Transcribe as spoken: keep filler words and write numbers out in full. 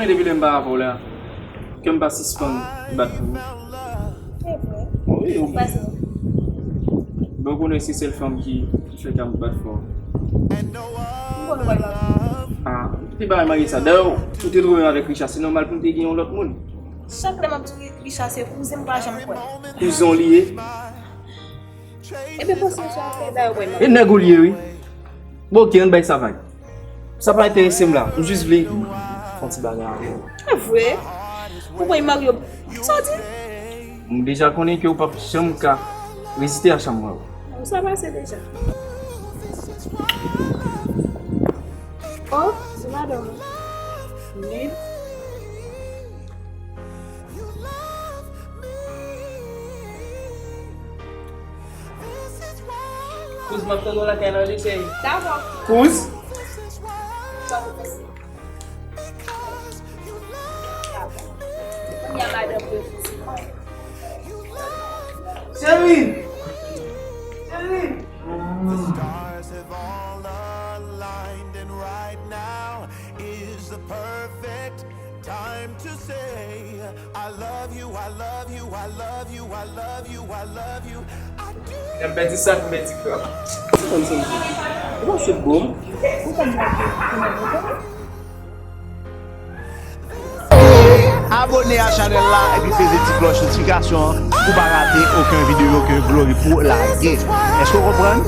Depi lè m pa avè w la, kè m pa sispann bat pou ou. Se vre. Wi, ou Pase. Bon, ou konnen se sèl fanm ki, ki fè kè m bat fò. M konn wè lòt. Ah, ou te bay marye sa. Dayè, ou te twouve m avèk Richard, se nòmal pou m te gen yon lòt moun. Chak lè m ap di Richard se kouzen m pa janm kwè. Kouzon li ye. Ebyen pase yon sou afè dayè wè m. E nèg ou li ye, wi. Bon, ok, ann bay sa vag. Sa pa enterese m la. M jis vle fè yon ti bagay avè w. E vre. Ou kwè Mario soti? M deja konnen ke w p ap janm ka reziste a chanm mwen. Sa pase deja. Oh, se madanm. Men Kouz, m ap tann ou lakay la wi cheri. Dakò. Kouz? Kounye a madanm yo. Cheri! The stars have all aligned, and right now is the perfect time to say, I love you, I love you, I love you, I love you, I love you. I do. M pèdi sak, m pèdi kran. Ou pa se bòm. Abone a chanèl la epi peze ti klòch notifikasyon an pou pa rate okenn videyo ke Glory Pro lage. Èske w konprann?